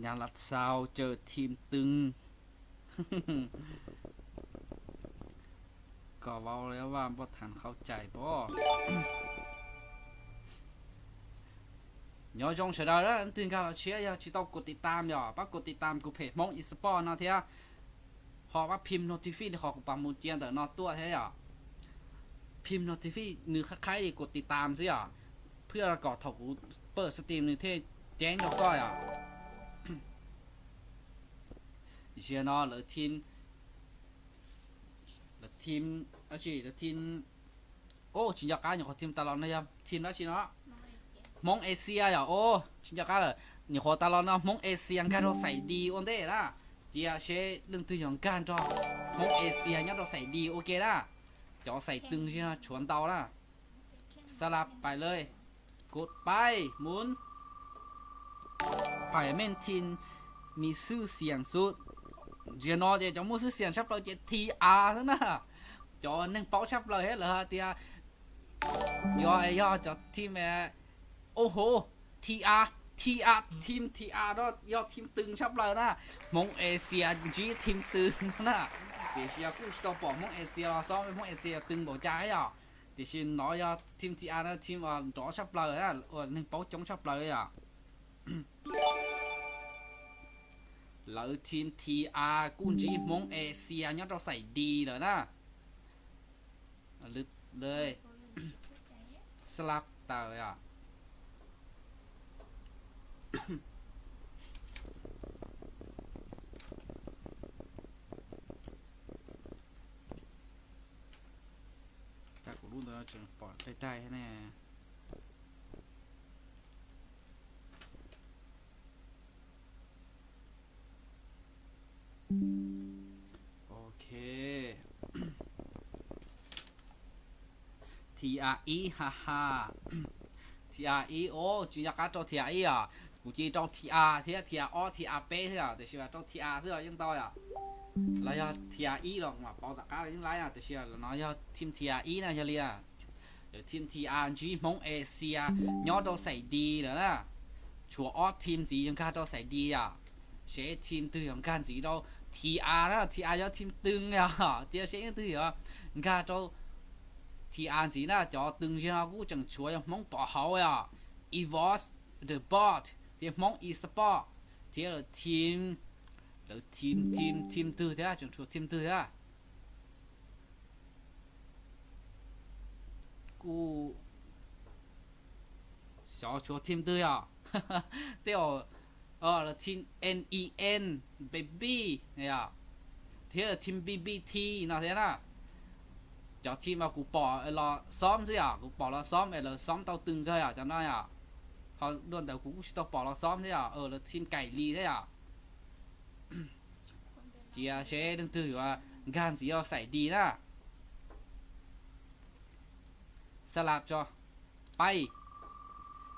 ຍາລັດຊາວເຈີທີມຕຶງ ກໍເວົ້າແລ້ວວ່າບໍ່ທັນເຂົ້າໃຈບໍ? ຍອດຢອງສະດາວເດີ ຕື່ມກັນເຊຍ ຢ່າຊິຕ້ອງກົດຕິດຕາມ ຢ່າປາກົດຕິດຕາມກູເພຈ Hmong Esport ເນາະ ເທຍ ເພາະວ່າພິມໂນຕິຟິດ ຂໍກູປາມູນຈຽນເດີ ນອດຕົວະແທ້ ພິມໂນຕິຟິດ ຫຼື ຄັກໄຄ ກົດຕິດຕາມຊິ ເພື່ອກໍຖ້າກູເປີດສະຕຣີມນີ້ ເທແຈ້ງດອກກ້ອຍ ເຊຍເນາະ ເລີທີມ ເລີທີມ ອາຊີ ເລີທີມ ໂອ້ ຊິນຢາກາ ຍັງຂໍທີມຕະຫຼອດນະ ທີມລາວຊິເນາະ ມອງເອເຊຍ ໂອ້ ຊິນຢາກາ ຍັງຂໍຕະຫຼອດເນາະ ມອງເອເຊຍ ກາໂດໃສ່ດີ ໂອເດລາ ເຈຍເຊ ເລື່ອງຕື່ມຫຍັງການຈອ ມອງເອເຊຍ ຍັງໂດໃສ່ດີ ໂອເຄລາ ຈອໃສ່ຕຶງຊິເນາະ ຊວນເຕົາລາ ສະຫຼັບໄປເລີຍ ກົດໄປ ໝູນ ໃຜແມ່ນທີມມີຊື່ສຽງສຸດ ເຈຍເນາະ ເຈຍຈອງໝູຊື່ສຽງຊັບເລີຍ ເຈຍທີອາຊັ້ນນະ ຈອໜຶ່ງເປົາຊັບເລີຍເຮັດເລີຍເຕຍ ຍອ ຍອ ຈອດທີມແອ ໂອ້ໂຫ ທີອາ ທີອາ ທີມທີອາເນາະ ຍອດທີມຕຶງຊັບເລີຍນະ ມອງເອເຊຍ ຈີທີມຕຶງນະ ເອເຊຍ ກູສະຕອປອມ ມອງເອເຊຍ ລາວຊອມ ມອງເອເຊຍ ຕຶງບໍ່ຈ່າຍອະ Tỉ sĭn nói, a, team T R ນະ team ອາ ດອກຊະເປີນະ ໂອ້ ໜຶ່ງເປົາຈົງຊະເປີຍອະ. ເລີຍ team T R ກູນຈີ ມົ້ງເອເຊຍ ຍອດເຮົາໃສ່ດີເລີຍນະ ລຶບເລີຍ ສະຫຼັບເຕີຍອະ. ຈາກ ຮູ້ແລ້ວ ຈະປອດໄດ້ ໄດ້ແນ່. ໂອເຄ T R E ຮາຮາ T R E ໂອ້ ຈິງຢາກກາໂຕ T R E ອະ ກູຈີໂຕ T R ເທຍ T R ອໍ T R ເປເທຍ ແຕ່ຊິວ່າໂຕ T R ເຊືອ ຍັງຕໍ່ອະ ລະຍາ T R E ດອກ ມາເປົາຕະກາຍັງຫຼາຍອະ ແຕ່ຊິວ່າລະນອຍາ team T R E ນະ ຍາເລຍ ຫຼື team T R G ມົ້ງເອເຊຍ ຍອດໂຕໃສ່ດີເລີຍນະ ຊົວອໍ team ຈີ ຍອງກາໂຕໃສ່ດີອະ ເຊ team ຕື້ ຍອງການຈີໂຕ T R ນະ T R ຍາ team ຕຶງອະ ເຈ ເຊ ຍອງກາໂຕ T R ຈີນະ ຈໍຕຶງຈີນະ ກູຈັ່ງຊົວ ຍາມົ້ງປໍເຮົາອະ Evos The Bot ເທຍ ມົ້ງ Esport ເທຍ ເລີຍ team ເລີຍ team team team ຕື້ເທຍ ຈົງຊົວ team ຕື້ເທຍ ກູ ຊໍ ຊົວ team ຕື້ອະ ເຕ ເອີ ເລີຍ team N E N Baby ເນຍ ເທຍ ເລີຍ team B B T ເນາະ ເທຍນະ ຈອກ team ອະ ກູປໍເອີ ລໍຊ້ອມຊິອະ ກູປໍລໍຊ້ອມເອີ ລໍຊ້ອມເຕົ້າຕຶງເຄີຍອະ ຈຳໄດ້ອະ ເພາະດ່ວນແຕ່ກູຊິຕ້ອງປໍລໍຊ້ອມຊິອະ ເອີ ເລີຍ team ໄກ່ລີເທຍອະ. ເຈຍເຊ ໜຶ່ງຕື້ ວ່າການຊິເອົາໃສ່ດີນະ ສະຫຼັບຈໍ ໄປ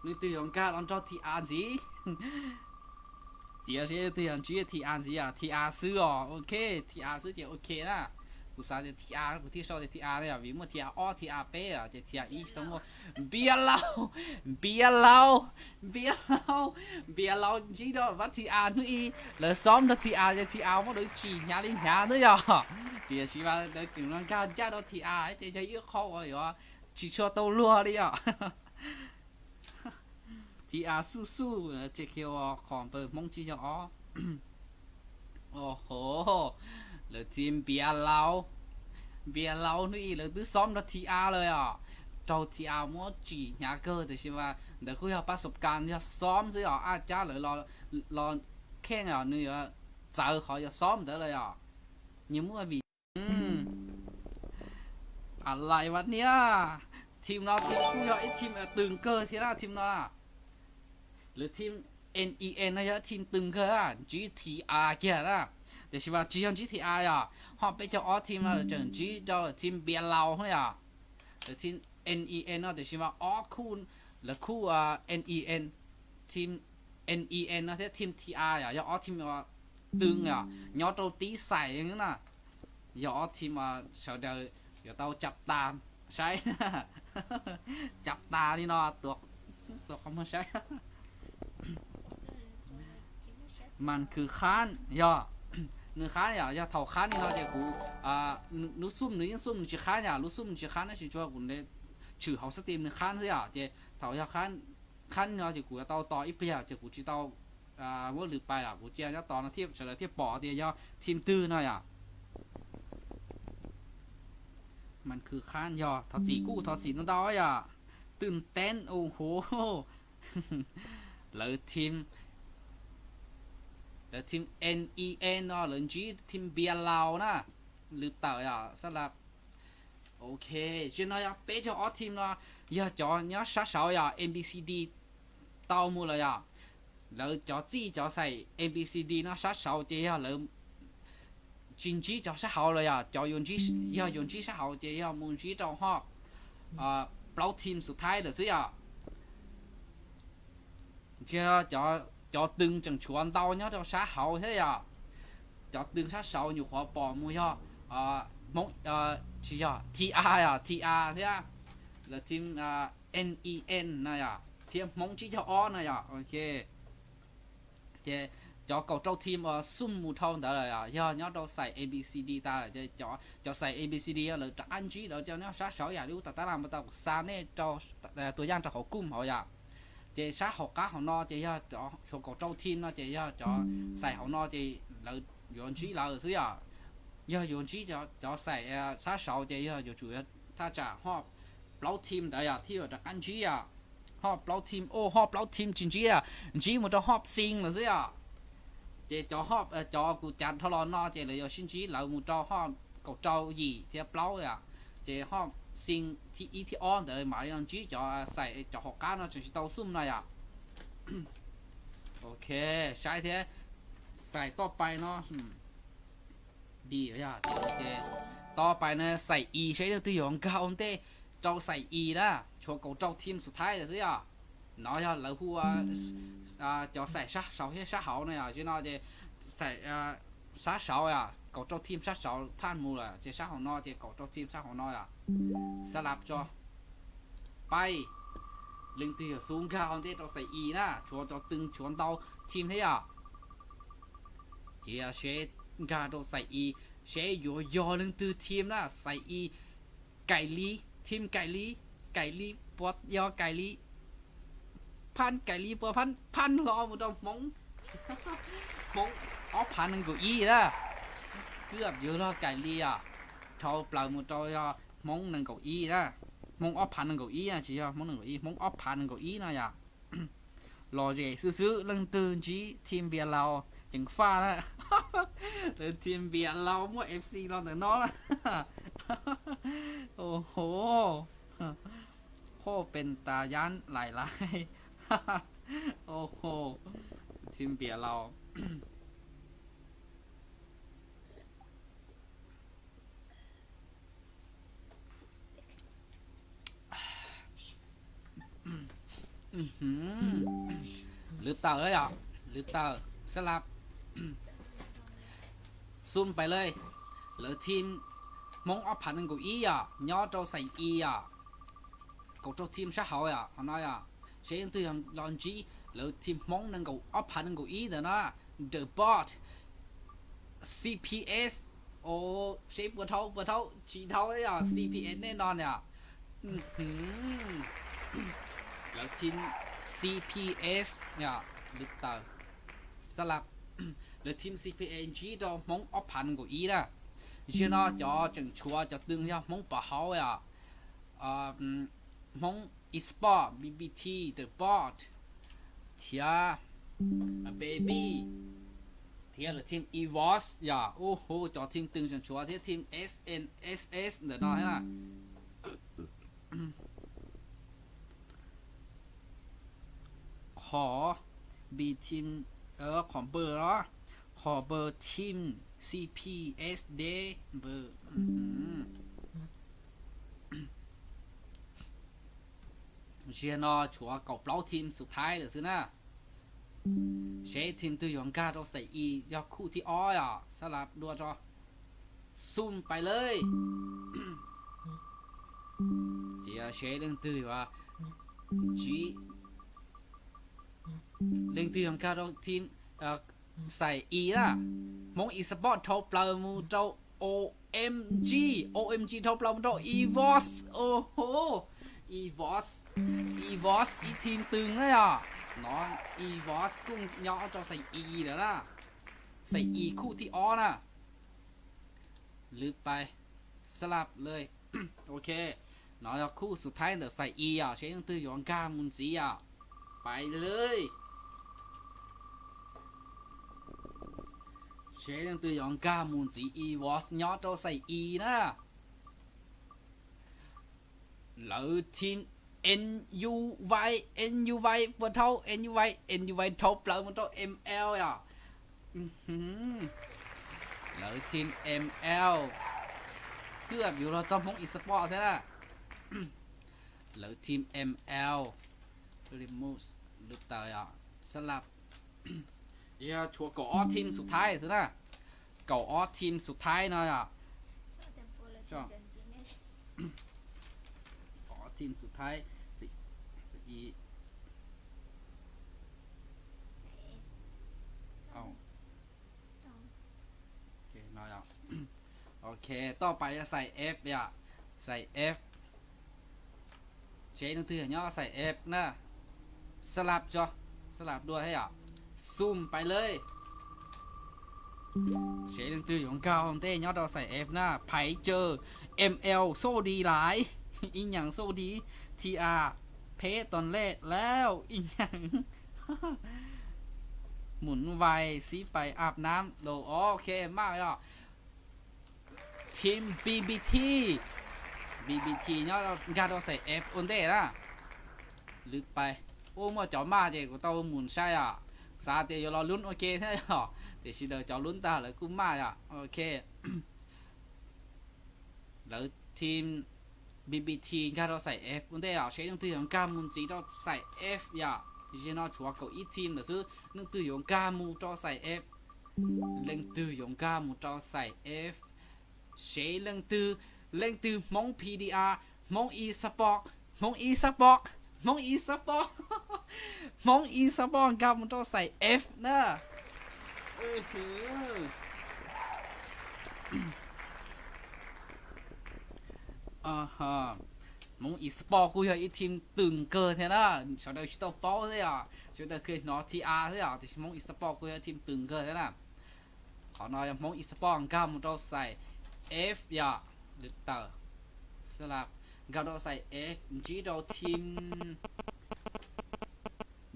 ໜຶ່ງຕື້ ຂອງການອອນຈອກ T R ຈີ ເຈຍເຊ ໜຶ່ງຕື້ ຂອງຈີ T R ຈີອະ T R ຊື້ອະ ໂອເຄ T R ຊື້ ເຈຍໂອເຄນະ ກູສາເຈຍ T R ກູທີ່ຊອກເຈຍ T R ເລີຍອະ ວີໝົດ T R ອໍ T R ເປອະ ເຈຍ T R ອີ ຕ້ອງ ເບຍເລົາ ເບຍເລົາ ເບຍເລົາ ເບຍເລົາຈີດອກວ່າ T R ໜຶ່ງອີ ເລີຍຊ້ອມດອກ T R ເຈຍ T R ບໍ່ໄດ້ຈີຫຍັງເລີຍຫຍັງເລີຍອະ ເດຍຊິວ່າເດີຈຶ່ງລັງກາຈາດອກ T R ເຈຍຈະອີກເຂົ້າຢູ່ ຊິຊົ່ວໂຕລັວເລີຍອະ T R ສູ້ໆ ເຈຍເຄວອ ຂອງເປີມົງຈີຈະອອກ ໂອ້ໂຫ ເລີຍທີມເບຍເລົາ ເບຍເລົານີ້ເລີຍຕື້ຊ້ອມດອກ T R ເລີຍອະ ເຈົ້າ T R ໝົດຈີຫຍັງເກີ ແຕ່ຊິວ່າ ເດີຄູເຮົາປະສົບການ ຢາກຊ້ອມຊື່ອະ ອາດຈະເລີຍລໍ ລໍແຂ່ງອະ ນີ້ອະ ໃຈເຂົາຢາກຊ້ອມເດີເລີຍອະ ຍັງບໍ່ມີ ອືມ ອາໄລວະເນຍ ທີມເນາະ ທີມກູເນາະ ອີກທີມ ເອີ ຕຶງເກີທີລະທີມເນາະ ຫຼືທີມ N E N ນະ ທີມຕຶງເກີ G T R ເກຍລະ ແຕ່ຊິວ່າ G G T R ອະ ຮອດໄປເຈົ້າອອກທີມລະ ເຈີ G ເຈົ້າທີມເບຍເລົາເຮີ້ຍອະ ຫຼືທີມ N E N ເນາະ ແຕ່ຊິວ່າອອກຄູນ ລະຄູ ອາ N E N ທີມ N E N ເນາະ ທີມ T R ອະ ຢາກອອກທີມ ອາ ຕຶງອະ ຍໍໂຕຕີໃສ່ຈັ່ງນັ້ນນະ ຢາກອອກທີມ ອາ ຊາວເດີ ຢາກເຕົ້າຈັບຕາມ ໃຊ້ ຈັບຕານີ້ເນາະ ຕົວ ຕົວຄອມເມີໃຊ້ ມັນຄືຄ້ານ ຢ່າ ໜຶ່ງຄ້ານ ຢ່າ ຢ່າເຖົ້າຄ້ານນີ້ເນາະ ເຈ ກູ ອາ ໜູ ໜູຊຸ່ມ ໜູຍິງຊຸ່ມ ໜູຊິຄ້ານ ຢ່າ ໜູຊຸ່ມ ໜູຊິຄ້ານ ຊິຈວຍ ກູເດ ຊື່ເຮົາສະຕຣີມໜຶ່ງຄ້ານ ຢ່າ ເຈ ເຖົ້າຢ່າຄ້ານ ຄັນເນາະ ເຈ ກູຈະເຕົ້າຕໍ່ອີກເທື່ອ ເຈ ກູຊິເຕົ້າ ອ່າ ບໍ່ລືມໄປລະ ກູຈະເຈົ້າຕໍ່ນະ ທຽບສະເລີ ທຽບປໍ ເຕຍອ ທີມຕື້ນະ ຢ່າ ມັນຄືຄ້ານ ຢ່າ ທອດສີ ກູ ທອດສີນະ ດອຍ ຢ່າ ຕື່ນເຕັ້ນ ໂອ້ໂຫ ເລີຍທີມ ເລີຍທີມ N E N ເນາະ ເລີຍຈີ ທີມເບຍເລົານະ ລືມເຕີ ຢ່າ ສຳລັບ ໂອເຄ ເຈນອຍ ເປເຈົ້າອອກທີມເນາະ ຢ່າ ຈອຍ ຍາ ຊາຊາວ ຢ່າ M B C D ເຕົ້າໝູ່ລະ ຢ່າ ເລີຍຈອຈີ ຈອໃສ່ M B C D ເນາະ ຊາຊາວ ເຈ ຢ່າ ເລີຍຈິນຈີ ຈອຊາຊາວ ລະ ຢ່າ ຈອຍົນຈີ ຢ່າ ຍົນຈີ ຊາຊາວ ເຈ ຢ່າ ມຸນຈີ ເຕົ້າຮອກ ອາ ເປົ່າທີມສຸດທ້າຍ ເລີຍ ຊື່ ຢ່າ ເຈຍ ຈອ ຈອຕຶງຈັ່ງຊວນເຕົ້າຍອດເຈົ້າຊາເຮົາເທຍ ຈອຕຶງຊາເຊົາຢູ່ຂວາປອມໝູ່ຍອ ອາ ມົງ ເອີ ຊິຍອ ທີອາ ອາ ທີອາເທຍ ລະທີມ ອາ ເອັນອີເອັນ ນະຍອ ທີມມົງຈີຈະອອນນະຍອ ໂອເຄ ເຈ Cov cầu trâu thêm, ơ, sum mù thâu ntawd lawm, yog nyob rau sảy A B C D ta, cov, cov sảy A B C D lawv rov qab ntsib lawv cov nyob sab saud yam li ub tas tab las mus tau kuv xa nej rau, tua yaj rau hauv kum hauv yom. Ces sab hauv qab hauv no ces yog cov tshuav cầu trâu thêm no ces yog cov sảy hauv no ces lawv yuav ntsib lawv xwb yom. Yog yuav ntsib cov, cov sảy, ơ, sab saud ces yog yuav tsum thaj tsam hoj plaub thêm ntawd yom thiaj yuav rov qab ntsib yom. Hoj plaub thêm, o, hoj plaub thêm tsis ntsib, ntsib mus rau hoj xees lawm xwb yom. Ces cov hoj, ơ, cov kuv cav dhau los no ces lawv yuav sib ntsib lawv mus rau hoj cầu trâu yim thiab plaub yom. Ces hoj xees thib ib thib ob ntawd mam li los ntsib cov, ơ, sảy cov hauv qab no tseem tsis tau sum no yom. Ok, saib thiab. Sảy toj pais no, hm, di yom, ok. Toj pais no sảy E, saib leej twg yuav nkag ua ntej rau sảy E na, tshuav cầu trâu thêm ສຸດທ້າຍແລ້ວຊິ. No yog lawv hu ua, a, cov sảy sab saud thiab sab hauv no yom, ces no ces sảy, a, sab saud yom, cầu trâu thêm sab saud ຜ່ານ mus lawm, ces sab hauv no ces cầu trâu thêm sab hauv no yom. Sắp lặp cho. Pais, leej twg yuav xub nkag ua ntej rau sảy E na, tshuav cov twg tshuav ntau thêm thiab yom. Ces seb nkag rau sảy E, seb yuav yog leej twg thêm na, sảy E. Cải Ly, thêm Cải Ly, Cải Ly puas yog Cải Ly, ພັນ Cải Ly puas ພັນ ພັນ hlo mus rau Hmoob, Hmoob ob ພັນ nees nkaum ib na. ເກືອບຢູ່ lawm Cải Ly a, thau plaws mus rau yog Hmoob nees nkaum ib na. Hmoob ob ພັນ nees nkaum ib a, tsis yog Hmoob nees nkaum ib, Hmoob ob ພັນ nees nkaum ib no yom. Lom zem xwb xwb, leej twg ntsib thêm Việt Lào ceev faj na. Thêm Việt Lào muaj F C los ntawm no na. Ôh hô, ໂຄດເປັນຕາຢ້ານຫຼາຍໆ. Ôh hô, thêm Việt Lào. ອື້ຫື ລືມເຕົາເລີຍອະ ລືມເຕົາ. ສະຫຼັບ ຊຸ່ມໄປເລີຍ. ເລີຍທີມມົ້ງອອບພັນໜຶ່ງເກົ້າອີອະ ຍໍໂຕໃສ່ອີອະ ເກົ້າໂຕທີມຊາເຮົາອະ ເຮົານ້ອຍອະ ເຊງຕື່ມລອນຈີ. ເລີຍທີມມົ້ງໜຶ່ງເກົ້າ ອອບພັນໜຶ່ງເກົ້າອີເດີນະ The Boss ຊີພີເອສ. ໂອ ເຊງປວດທ້ອງ ປວດທ້ອງ ຈີເທົາເລີຍອະ ຊີພີເອສແນ່ນອນອະ. ອື້ຫື ເລີຍທີມຊີພີເອສເນຍ ລືມເຕີ ສະຫຼັບ ເລີຍທີມຊີພີເອສຈີໂຕມົ້ງອອບພັນໜຶ່ງເກົ້າອີນະ. ເຊງເນາະ ຈອຈຶ່ງຊົວ ຈອຕຶງຍາມົ້ງປະເຮົາອະ ເອີ ມົ້ງອີສະປອດ ບີບີທີ ເດີບອດ ເທຍ ເບບີ ເທຍ ຫຼືທີມອີວອສຢາ. ໂອ້ໂຫ ຈອທີມຕຶງຊົວ ເທຍທີມເອສເອັນເອສເອສເດີນອນໃຫ້ນະ. ຂໍບີທີມ ເອີ ຂໍເບີເນາະ ຂໍເບີທີມຊີພີເອສເດ ເບີ ເຊງເນາະ ຊົວເກົ້າເປົາທີມສຸດທ້າຍເລີຍຊື່ນະ. ເຊງທີມຕຸ້ຍຢອງກາໂຕໃສ່ອີ ຍອດຄູ່ທີອອຍອະ ສະຫຼັບດວນຈອ ຊູມໄປເລີຍ. ເຈຍເຊເລື່ອງຕື່ມວ່າ ຈີ ເລື່ອງຕື່ມຂອງການອອກທີມ ເອີ ໃສ່ອີລະ ມົ້ງອີສະປອດ ໂທເປີໂມໂຕ ໂອເອັມຈີ ໂອເອັມຈີ ໂທເປີໂມໂຕ ອີວອສ. ໂອ້ໂຫ ອີວອສ ອີວອສ ອີທີມຕຶງເລີຍອະ ນ້ອງ ອີວອສກຸ້ງຍໍເອົາເຈົ້າໃສ່ອີແລ້ວນະ ໃສ່ອີຄູ່ທີອອນນະ. ລືມໄປ ສະຫຼັບເລີຍ. ໂອເຄເນາະ ຄູ່ສຸດທ້າຍເດີໃສ່ອີອະ ເຊງຕື່ມຢອງກາມູນຊີອະ ໄປເລີຍ. ເຊງຕື່ມຢອງກາມູນຊີ ອີວອສ ຍໍໂຕໃສ່ອີນະ. ເລີຍທີມເອັນຢູວາຍ ເອັນຢູວາຍ ປວດທ້ອງ ເອັນຢູວາຍ ເອັນຢູວາຍ ໂທເປີໂມໂຕ ເອັມແອລອະ. ອື້ຫື ເລີຍທີມເອັມແອລ ເກືອບຢູ່ ລາວຈອມພົງອີສະປອດແທ້ລະ. ເລີຍທີມເອັມແອລ ລິມມູສ ລືມເຕີອະ ສະຫຼັບ ເຢຍ ຊົວເກົ້າອອກທີມສຸດທ້າຍຊີ້ນະ ເກົ້າອອກທີມສຸດທ້າຍເນາະ ເຈົ້າ ເກົ້າອອກທີມສຸດທ້າຍ ຊິ ຊິ ເອົາ ໂອເຄ ຕໍ່ໄປໃສ່ F ຢາ ໃສ່ F ເຊໜຶ່ງເທື່ອຍໍໃສ່ F ນະ ສະຫຼັບຈໍ ສະຫຼັບດ້ວຍໃຫ້ຢາ ຊຸ່ມໄປເລີຍ ເຊໜຶ່ງຕື່ຢອງກາວເຕຍອດເອົາໃສ່ F ນະ ໃຜເຈີ ML ໂຊກດີຫຼາຍ ອີ່ຫຍັງໂຊກດີ TR ເພຕອນແລກແລ້ວ ອີ່ຫຍັງ ໝູນໄວ ຊິໄປອາບນ້ຳໂລ ໂອເຄ ມາແລ້ວ ທີມ BBT BBT ຍອດກາດອກໃສ່ F ໂອນເດນະ ລຶກໄປ ໂອ້ ເມື່ອຈອມມາເດກະເຕົ້າໝູນໃສ່ອະ ສາເຕຍລໍລຸ້ນ ໂອເຄ ເດຊິເດີຈອມລຸ້ນຕາແລ້ວກຸມມາອະ ໂອເຄ ແລ້ວທີມ BBT ກາດອກໃສ່ F ໂອນເດລາວ ເຊໜຶ່ງຕື່ຢອງກາໝູນຈີດອກໃສ່ F ຢາ Regional ຊົວເກົາອີທີມລະຊື ໜຶ່ງຕື້ຢອງກາໝູ່ເຈາະໃສ່ F ເລັງຕື້ຢອງກາໝູ່ເຈາະໃສ່ F ເຊເລັງຕື້ ເລັງຕື້ມົ້ງ PDR ມົ້ງ Esport ມົ້ງ Esport ມົ້ງ Esport ມົ້ງ Esport ກາໝູ່ເຈາະໃສ່ F ເດີ ອືຫື ອາຮະ ມົ້ງ Esport ກູຢາກອີທີມຕຶງເກີນແທ້ນະ ຊາວເດີຊິໂຕໂປເຊຍ ຊາວເດີເຄີຍໜໍ TR ເຊຍ ແຕ່ມົ້ງ Esport ກູຢາກອີທີມຕຶງເກີນແທ້ນະ ຂໍໜໍ ມົ້ງ Esport ກາໝູ່ເຈາະໃສ່ F ຢາ ເດເຕີ ສະຫຼັບ ກາໂດໃສ່ F ຈີໂດທີມ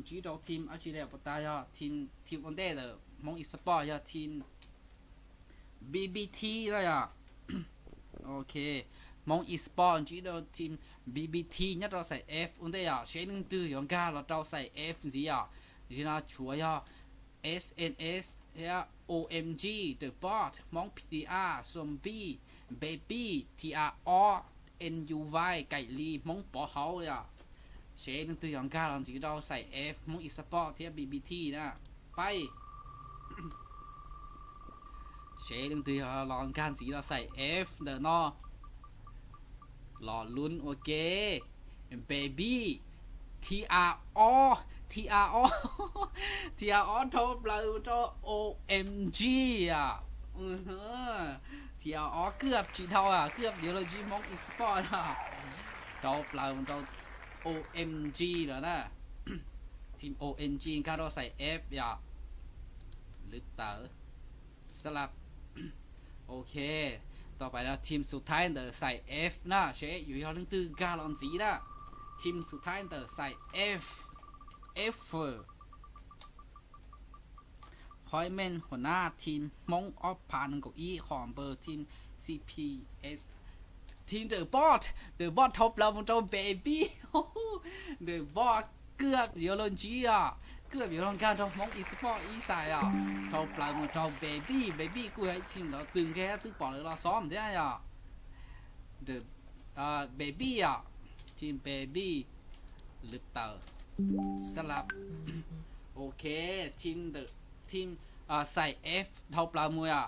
ຈີໂດທີມ ອາຈີແລປະຕາຍາ ທີມ ທີມໂອນເດເດີ ມົ້ງ Esport ຢາ ທີມ BBT ລະຢາ ໂອເຄ ມົ້ງ Esport ຈີໂດທີມ BBT ຍາໂດໃສ່ F ໂອນເດຢາ ເຊໜຶ່ງຕື້ຢອງກາລະໂດໃສ່ F ຈີຢາ ຈີນາຊົວຢາ ເອສເອັນເອສ ຢາ ໂອເອັມຈີ ເດີບອດ ມົ້ງ PDR ຊອມບີ ເບບີ TR ເອັນຢູວາຍ ໄກລີ ມົ້ງປໍເຮົາຢາ ເຊໜຶ່ງຕື້ຢອງກາລອນຈີໂດໃສ່ F ມົ້ງ Esport ທຽບ BBT ນະ ໄປ ເຊໜຶ່ງຕື້ຢອງກາລອນຈີໂດໃສ່ F ເດີເນາະ ລໍລຸ້ນ ໂອເຄ ເບບີ TR TR TR ໂທບເລີໂຕ ໂອເອັມຈີ ອະ ອືຫື TR ເກືອບຈີເທົາອະ ເກືອບ Yellow G ມົ້ງ Esport ອະ ໂຕບເລີໂຕ ໂອເອັມຈີ ລະນະ ທີມ ໂອເອັມຈີ ກາໂດໃສ່ F ຢາ ລຶກເຕີ ສະຫຼັບ ໂອເຄ ຕໍ່ໄປແລ້ວ ທີມສຸດທ້າຍເດີໃສ່ F ນະ ເຊຢູ່ຍອດໜຶ່ງຕື້ກາລອນຈີນະ ທີມສຸດທ້າຍເດີໃສ່ F F ຂ້ອຍແມ່ນຫົວໜ້າທີມມົ້ງອອບພານເກົ້າອີ່ຂອງເບີທີມ CPS ທີມ The Boss The Boss ໂທບເລີໂຕ Baby The Boss ເກືອບ Yellow G ອະ ເກືອບ Yellow G ໂຕມົ້ງ Esport ອີສາຍອະ ໂທບເລີໂຕ Baby Baby ກູໃຫ້ທີມລາວຕຶງແທ້ ຕຶງປອນເລີຍລາວຊ້ອມແທ້ອະ The ເອີ Baby ອະ ທີມ Baby ລຶກເຕີ ສະຫຼັບ ໂອເຄ ທີມ The ທີມ ເອີ ໃສ່ F ໂທບເລີໝູ່ອະ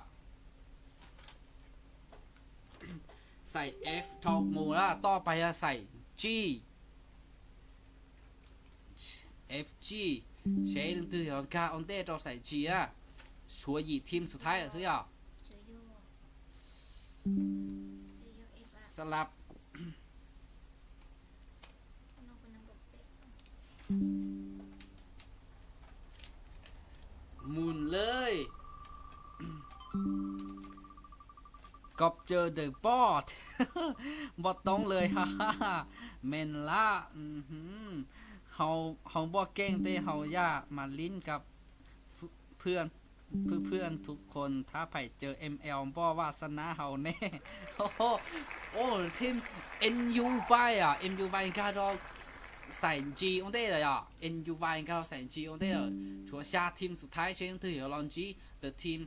ໃສ່ F ໂທບໝູ່ລະ ຕໍ່ໄປອະໃສ່ G F G ເຊໜຶ່ງຕື້ຢອງກາອອນເຕໂຕໃສ່ G ອະ ຊົວຢີທີມສຸດທ້າຍອະ ສຸດຍອດ ສະຫຼັບ ໝູນເລີຍ ກອບເຈີເດີບອດ ບໍ່ຕ້ອງເລີຍ ຮາຮາ ແມ່ນລະ ອືຫື ເຮົາ ເຮົາບໍ່ເກັ່ງ ແຕ່ເຮົາຢາກມາຫຼິ້ນກັບເພື່ອນ ເພື່ອນທຸກຄົນ ຖ້າໃຜເຈີ ML ບໍ່ວາສະໜາເຮົາແນ່ ໂອ້ໂຫ ໂອ້ ທີມ NUY ອະ NUY ກາດອກ ໃສ່ G ອອນເດເລີຍອະ NUY ກາດອກໃສ່ G ອອນເດເລີຍ ໂຊຊາທີມສຸດທ້າຍ ເຊນເຕີ ລອນ G ເດີທີມ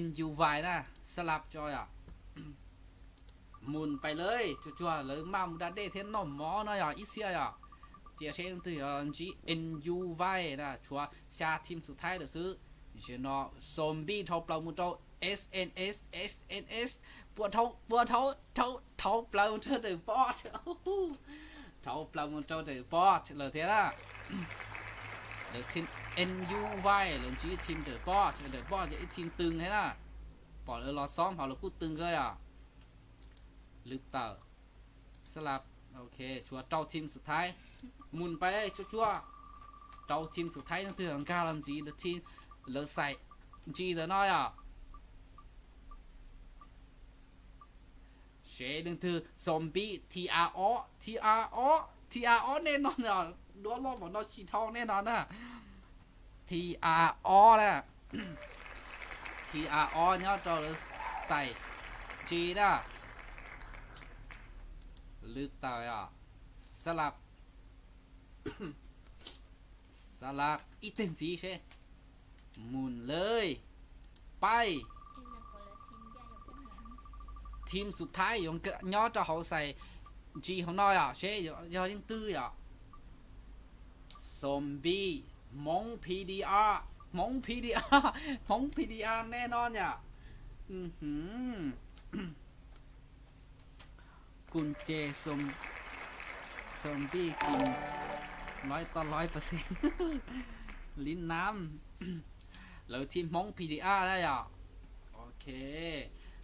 NUY ນະ ສະຫຼັບຈອຍອະ ໝູນໄປເລີຍ ຈົວໆ ເລີຍມາມຸດາເດເທນນໍມໍເນາະ ອີເຊຍ ເຈເຊນເຕີ ອອນຈີ NUY ນະ ໂຊຊາທີມສຸດທ້າຍເດີ ຊື່ ເຈນອ ຊອມບີ ໂທບເລີໂຕ ເອສເອັນເອສ ເອສເອັນເອສ ປວດທ້ອງ ປວດທ້ອງ ໂທ ໂທບເລີໂຕເດີບອດ ໂທບເລີໂຕເດີບອດ ເລີຍເທລະ ເລີຍທີມ NUY ເລີຍຈີທີມເດີບອດ ເດີບອດ ອີທີມຕຶງໃຫ້ລະ ປອຍເລີຍ ລໍຊ້ອມເຮົາລະກູດຕຶງເລີຍອະ ລຶບເຕີ ສະຫຼັບ ໂອເຄ ຊົວເຕົ້າທີມສຸດທ້າຍ ໝູນໄປເລີຍ ຊົວໆ ເຕົ້າທີມສຸດທ້າຍ ໜຶ່ງເທື່ອກາລັນຕີເດີທີມ ເລີໃສ່ຈີເດີນ້ອຍອະ ເຊໜຶ່ງເທື່ອ ຊອມບີ ທີອາອໍ ທີອາອໍ ທີອາອໍ ແນ່ນອນອະ ດວນລອດບໍ່ນອດສີທອງແນ່ນອນນະ ທີອາອໍ ລະ ທີອາອໍ ຍໍເຈົ້າເລີໃສ່ຈີນະ ລຶບເຕີອະ ສະຫຼັບ ສະຫຼັບ ອີເຕັນຊີເຊ ໝູນເລີຍ ໄປ ທີມສຸດທ້າຍ ຍໍເຈົ້າເຮົາໃສ່ຈີຂອງນ້ອຍອະ ເຊ ຍໍຍິງຕື້ອະ ຊອມບີ ມົງ ພີດີອາ ມົງ ພີດີອາ ມົງ ພີດີອາ ແນ່ນອນອະ ອືຫື ກຸນເຈ ຊອມ ຊອມບີກິນ ຮ້ອຍຕໍ່ຮ້ອຍເປີເຊັນ ລິນນ້ຳ ເລີທີມມົງ ພີດີອາ ໄດ້ອະ ໂອເຄ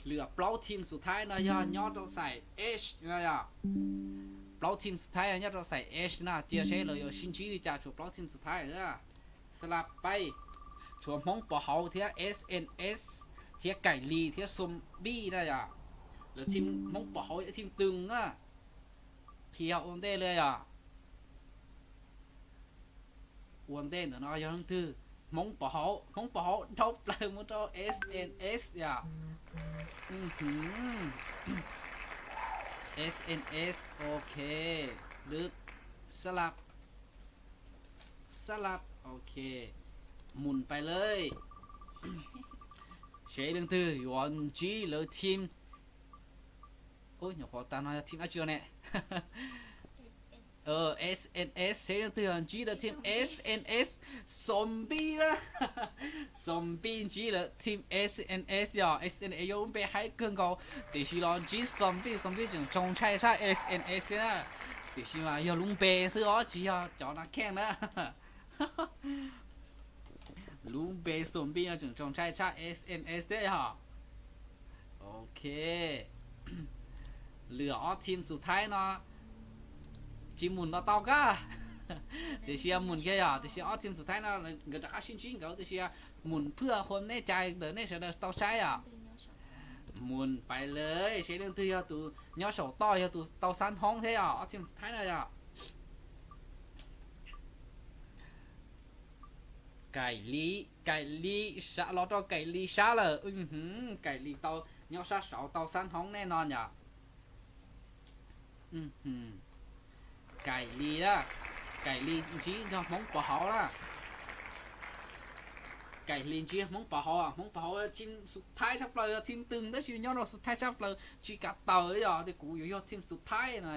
ເຫຼືອເປົາທີມສຸດທ້າຍເນາະ ຍໍ ຍໍເຈົ້າໃສ່ເອັດ ນະ ເປົາທີມສຸດທ້າຍ ຍໍເຈົ້າໃສ່ເອັດ ນະ ຈຽວເຊ ເລີຢໍຊິນຈີ ຈາກຊົວເປົາທີມສຸດທ້າຍເດີ ສະຫຼັບໄປ ຊົວມົງປໍເຮົາ ທຽເອັສເອັນເອັສ ທຽໄກ່ລີ ທຽຊອມບີ ນະ ເລີທີມມົງປໍເຮົາ ທີມຕຶງນະ ທຽອວນເດເລີຍອະ ອວນເດເນາະ ຍອງຖື ມົງປໍເຮົາ ມົງປໍເຮົາ ດອບໄປໝົດເອົາ ເອັສເອັນເອັສ ອະ ອືຫື ເອັສເອັນເອັສ ໂອເຄ ລຶບ ສະຫຼັບ ສະຫຼັບ ໂອເຄ ໝູນໄປເລີຍ ເຊເລື່ອງຖື ຍອນຈີ ເລີທີມ ໂອ້ຍ ຍອກພໍຕານ້ອຍ ທີມອາຈິວແນ່ ເອີ ເອັສເອັນເອັສ ເຊເລື່ອງຖື ຍອນຈີ ເລີທີມ ເອັສເອັນເອັສ ຊອມບີ ລະ ຊອມບີ ຈີ ເລີທີມ ເອັສເອັນເອັສ ຍອ ເອັສເອັນເອັສ ຍອ ເປັນໄຮເກີນເຂົາ ແຕ່ຊິລອງຈີ ຊອມບີ ຊອມບີ ຈຶ່ງຈົ່ງໃຊ້ຊະ ເອັສເອັນເອັສ ນະ ແຕ່ຊິວ່າ ຍອ ລຸງເບ ຊື່ ອ ຊິ ຍອ ຈອນາແຂ່ງ ນະ ລຸງເບ ຊອມບີ ຈຶ່ງຈົ່ງໃຊ້ຊະ ເອັສເອັນເອັສ ເດ້ ຍອ ໂອເຄ ເຫຼືອອອດທີມສຸດທ້າຍເນາະ ຈິໝູນຕໍ່ເຕົາກະ ເຕເຊຍໝູນແກຍອ ເຕເຊຍອອດທີມສຸດທ້າຍເນາະ ເກີດຈາກອາຊິນຈິງເຂົາ ເຕເຊຍໝູນເພື່ອຄວາມແນ່ໃຈ ເດີແນ່ໃຈເຕົາໃຊ້ອະ ໝູນໄປເລີຍ ເຊເລື່ອງຕື່ ຍອຕູ ຍອສອງຕໍ່ ຍອຕູເຕົາຊັ້ນຫ້ອງເທຍອ ອອດທີມສຸດທ້າຍເນາະຍອ ໄກ່ລີ ໄກ່ລີ ຊະ ລໍຕໍ່ໄກ່ລີຊະເລີ ອືຫື ໄກ່ລີເຕົາ ຍອຊະເສົາເຕົາຊັ້ນຫ້ອງແນ່ນອນຢາ ອືຫື ໄກ່ລີລະ ໄກ່ລີຈີຮອງປະເຮົາລະ ໄກ່ລີຈີຮອງປະເຮົາ ຮອງປະເຮົາທີມສຸດທ້າຍຊັບເລີ ທີມຕຶງເດີ ຊິຍອດສຸດທ້າຍຊັບເລີ ຈີກາເຕີຍ ແຕ່ກູຢູ່ຍອດທີມສຸດທ້າຍນະ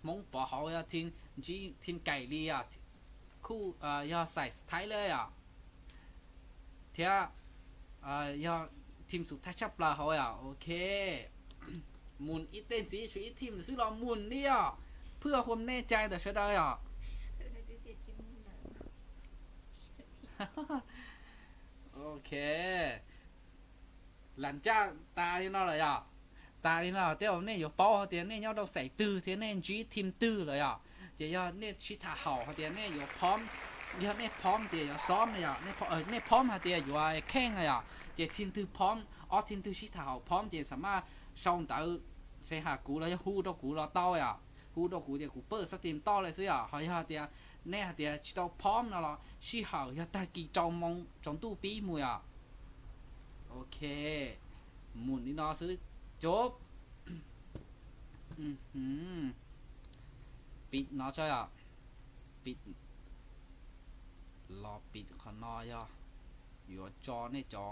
ຮອງປະເຮົາທີມຈີ ທີມໄກ່ລີ ຄູ່ ເອີ ຍອດສາຍສຸດທ້າຍເລີຍ ເທຍ ເອີ ຍອດທີມສຸດທ້າຍຊັບເລີເຮົາ ໂອເຄ ໝູນອີເຕັນຊີ ຊຸອີທີມ ຊື້ລອງໝູນນີ້ ເພື່ອຄວາມແນ່ໃຈເດີ ຊະເດີ ໂອເຄ ຫຼັງຈາກຕານີ້ເນາະ ຕານີ້ເນາະ ແຕ່ວ່າເນຍຢູ່ເປົ້າເຮົາເຕຍ ເນຍຍອດເຮົາໃສ່ຕື້ເຕຍ ເນຍຈີທີມຕື້ເລີຍ ເຕຍ ເນຍຊິຖ້າເຮົາເຕຍ ເນຍຢູ່ພ້ອມ ເນຍພ້ອມເຕຍ ຢູ່ຊ້ອມເນຍ ເນຍ ເອີ ເນຍພ້ອມເຮົາເຕຍ ຢູ່ແຂ່ງເນຍ ເຕຍທີມຕື້ພ້ອມ ອອກທີມຕື້ຊິຖ້າເຮົາພ້ອມ ເຕຍສາມາດຊ່ອງເຕີ ໃສ່ຫາກູ ແລ້ວຮູ້ຕໍ່ກູ ລໍເຕົ້າ ຮູ້ຕໍ່ກູ ເຕຍ ກູເປີດສະຕຣີມຕໍ່ເລີຍ ຊື່ ເຮົາເຕຍ ເນຍເຕຍຊິຕ້ອງພ້ອມເນາະ ຊິເຮົາຢາກຕາກີຈອງມອງ ຈອງຕູ້ປີ້ໝູ່ ໂອເຄ ໝູນນີ້ເນາະ ຊື້ ຈົບ ອືຫື ປິດເນາະ ເຈົ້າ ປິດ ລໍປິດຂອງນ້ອຍ ຢູ່ຈໍນີ້ຈໍ